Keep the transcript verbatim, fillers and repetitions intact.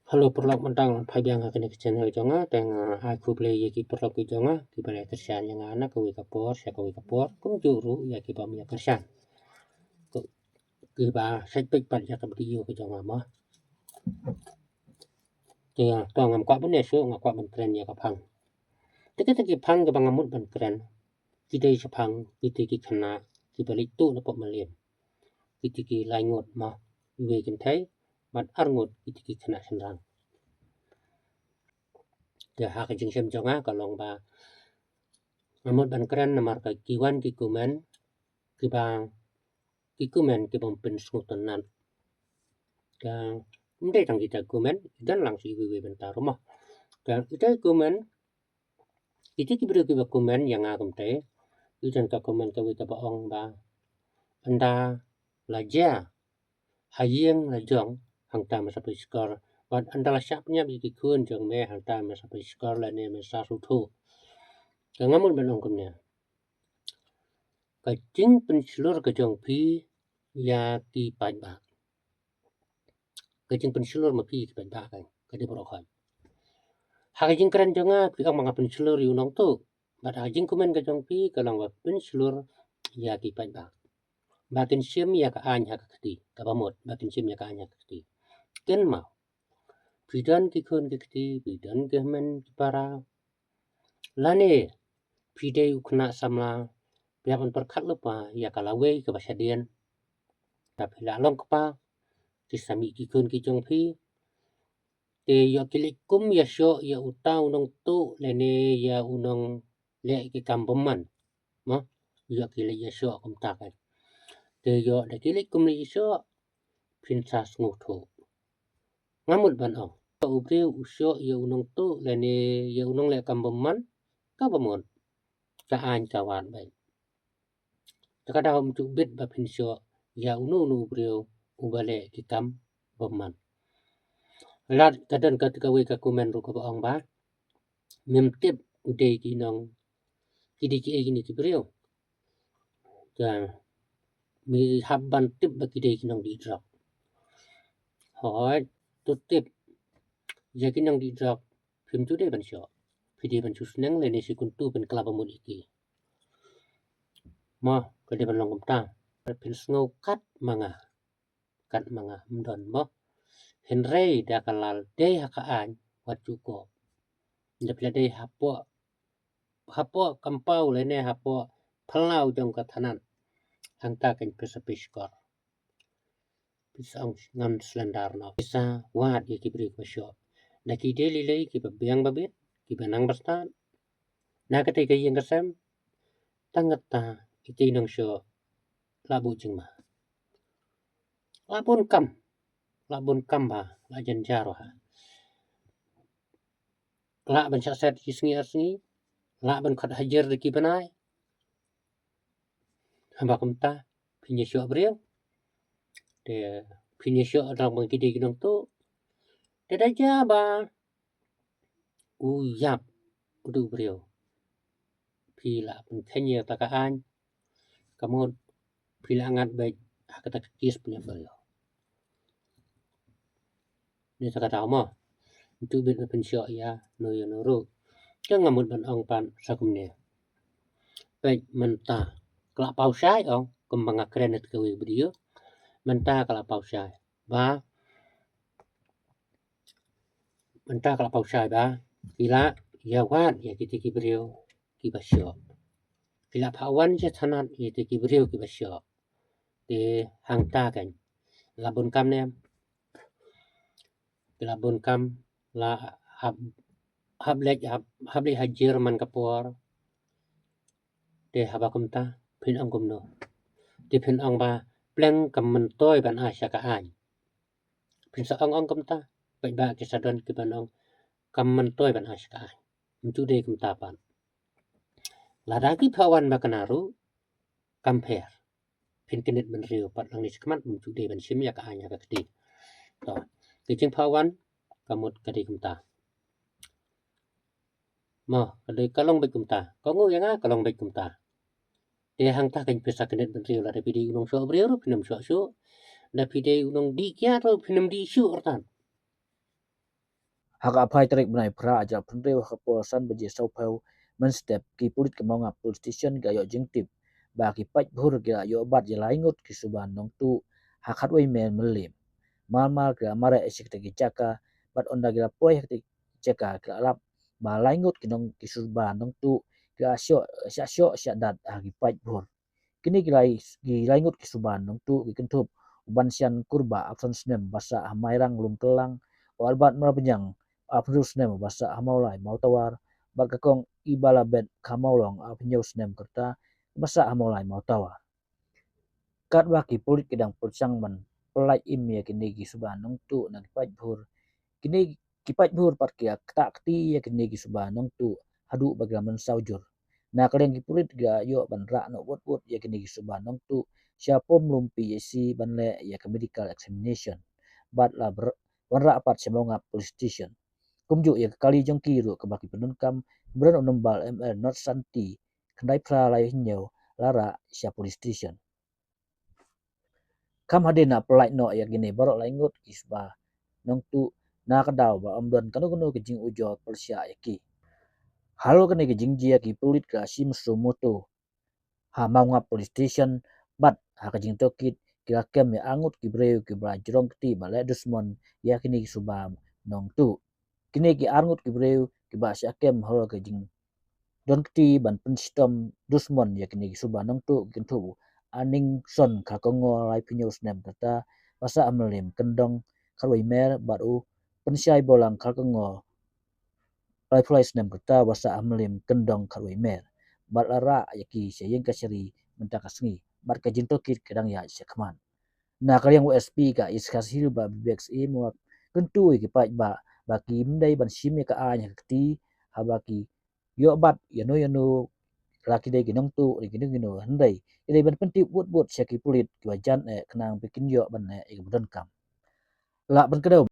Hello paralok, mynta nga phai biang ha kane ka channel jong nga, te nga ai khublei ïa ki paralok ki jong nga kiba la kyrshan ïa nga na kawei ka por sha kawei ka por, kumjuh ruh ïa kiba ym ïa kyrshan, kiba shait peit pat ïa ka video ka jong nga mo. Te to ngam kwah ban ïa shuh, nga kwah ban kren ïa ka phang. Te kita ki phang kiba nga mut ban kren ki dei shaphang kita ki khynnah kiba leit tuh na pop Mylliem. Kita ki lai ngut mo, iwei kynthei bad ar ngut kita ki khynnah shynrang. Te ha ka jingshem jong nga ka long ba nga mut ban kren namar ka ki wan ki comment kiba, ki comment kiba ym pynsngewtynnat. Ka ym dei tang kita comment, i don lang sha iwei iwei bynta ruh mo. Ka kita comment, kita ki briew kiba comment ïa nga kumta, i don ka comment kawei kaba ong ba ynda la jia ha ïing la jong hangta me sa pyrshah, bad ynda la shah pynïap ïa ki khun jong me hangta me sa pyrshah lane me sa sngewthuh. Ka nga mut ban ong kumne, ka jingpynshlur ka jong phi ïa ki paidbah. Ka jingpynshlur ma phi ïa ki paidbah ka, ka dei baroh khoit. Ha ka jingkren jong nga phi ong ma nga pynshlur ïa u nongtuh, bad ha ka jingcomment ka jong phi ka long ba pynshlur ïa ki paidbah ba kin shim ïa ka aiñ ha ka kti, kaba mut ba kin shim ïa ka aiñ ha ka kti. Kynmaw, phi don ki khun ki kti, phi don ki hynmen ki para, lane phi dei u khynnah samla, phi hap ban pyrkhat lypa ïa ka lawei kaba shadien. Te phi la long kpa, ki sa mih ki khun ki jong phi, te ïoh ki leit kum ïa shoh ïa uta u nongtuh lane ïa u nongleh ki kam bymman mo, ïoh ki leit ïa shoh kumta ka. Te ïoh da ki leit kum leit ïa shoh, phin sa sngewthuh. Nga mut ban ong, u briew u shoh ïa u nongtuh lane ïa u nongleh kam bymman, kaba mut ka aiñ ka wad beit. Te ka daw ym ju bit ba phin shoh ïa uno uno u briew uba leh ki kam bymman. Lada ka don kawei ka comment ruh kaba ong ba mem tip u dei ki nong, ki dei kiei kine ki briew. Ka, me hap ban tip ba ki dei ki nongdih drok. Hooid, to tip ïa ki nongdih drok phim ju dei ban shoh. Phi dei ban shu sneng lane shu kyntu pynkylla ba mut ïa ki. Mo, ka dei ban long kumta. Phin sngew kat ma nga, kat ma nga, ym don mo. Hynrei da ka la dei ha ka aiñ wat ju kob. Da phi la dei hapoh, hapoh kampaw lane hapoh phyllaw jong ka thanat, hangta kan phi sa pyrshah. Phi sa ong ngam slender noh. Phi sa wad ïa ki briew kiba shoh. Da ki dei lei lei kiba biang ba bit, kiba nang ba stad. Na katei ka ïing ka sem, tang kata itei i nongshoh la buh jingma. La bun kam, la bun kam ba la jynjar ha. La ban shah set ki sngi ar sngi, la ban khot hajir da ki bnai. Haba kumta phin ïa shoh briew, te phin ïa shoh tang ba ki dei ki nongtuh. Te da jia ba u ïap u dei u briew, phi la pynkheiñ ïa kata ka aiñ, ka mut phi la ngat beit ha kata ka case pynïap briew. Nangta ka daw mo, ym ju bit ba phin shoh ïa no ïa no ruh. Te nga mut ban ong pat sa kumne. Peit mynta ka la paw shai, ong kumba nga kren ha kawei video. Mynta ka la paw shai ba, mynta ka la paw shai ba ki la ïa wad ïa kitei ki briew kiba shoh. Ki la phah wan sha thanat ïa kitei ki briew kiba shoh. Te hangta kan la bun kam ne em? Ki la bun kam, la hap, hap leit, hap, hap leit hajir man ka por. Te haba kumta phin ong kumno? Te phin ong ba pleng kam myntoi ban ai sha ka aiñ. Phin sa ong ong kumta, paidbah ki sa don kiban ong kam myntoi ban ai sha ka aiñ. Ym ju dei kumta pat. Lada ki phah wan ba kane ruh kam pher. Phin kynit bynriew pat nangne shakhmat, ym ju dei ban shim ïa ka aiñ ha ka kti. To, ka jingphah wan ka mut ka dei kumta. Mo, ka dei ka long beit kumta. Ka ngu ïa nga ka long beit kumta. Te hangta kan phi sa kynit bynriew, lada phi dei u nongshoh briew ruh phin ym shoh shuh. Da phi dei u nongdih kiad ruh phin ym dih shuh ruh tan. Ha ka phai tarik bnai Phra, ha ka por san baje sawphew mynstep, ki pulit ka Mawngap Police Station ki la ïoh jingtip ba ki paidbhur ki la ïoh bat ïa lai ngut ki suba nongtuh ha khatwei mer Mylliem. Mar mar ki la mareh sha katei ka jaka, bad ynda ki la poi ha katei ka jaka ki la lap ba lai ngut ki nong, ki suba nongtuh ki la shoh, shah shoh shah dat ha ki paidbhur. Kine ki lai, ki lai ngut ki suba nongtuh ki kynthup u Bansian Kurbah, arphew san snem, ba sah ha Mairang Lumtlang, u Albert Marbaniang, arphew hynriew snem, ba sah ha Mawlai Mawtawar, bad ka Kong Ibalabet Kharmawlong, arphew hynñiew snem kata, ba sah ha Mawlai Mawtawar. Katba ki pulit ki dang pyrshang ban pyllait im ïa kine ki suba nongtuh na ki paidbhur, kine ki paidbhur pat ki la ktah kti ïa kine ki suba nongtuh haduh ba ki la mynsaw jur. Na ka liang ki pulit ki la ïoh ban rah noh wut wut ïa kine ki suba nongtuh sha Pumlum P H C ban leh ïa ka medical examination, bad la ber-, wanrah pat sha Mawngap Police Station. Kumjuh ïa ka kali jong ki ruh kaba ki pyndonkam, ba don u number M L not santi khyndai phra lai hynñiew, la rah sha police station. Kham hadien la pyllait noh ïa kine baroh lai ngut ki suba nongtuh, na ka daw ba ym don kano kano ka jingujor pyrshah ïa ki. Halor kane ka jingjia ki pulit ki la shim suo motu ha Mawngap Police Station, bad ha ka jingtohkit ki la kem ïa ar ngut ki briew kiba la jrong kti ban leh dusmon ïa kine ki suba nongtuh. Kine ki ar ngut ki briew kiba shah kem halor ka jingdon kti ban pynshitom dusmon ïa kine ki suba nongtuh ki kynthup u Aningson Kharkongor, laiphew hynñiew snem kata, ba sah ha Mylliem Kyndong, khatwei mer, bad u Pynshai Bawlang Kharkongor, laiphew lai snem kata, ba sah ha Mylliem Kyndong, khatwei mer, bad la rah ïa ki sha ïing kashari mynta ka sngi, bad ka jingtohkit ka dang ïaid shakhmat. Na ka liang u S P ka East Khasi Hills, Bah Vivek Syiem, u la kyntu ïa ki paidbah ba kim dei ban shim ïa ka aiñ ha ka kti haba ki ïoh bat ïano ïano, la ki dei ki nongtuh ne kino kino, hynrei ki dei ban pyntip wut wut sha ki pulit kiba jan eh khnang ba kin ïoh ban leh ïa kaba donkam. La pynkynmaw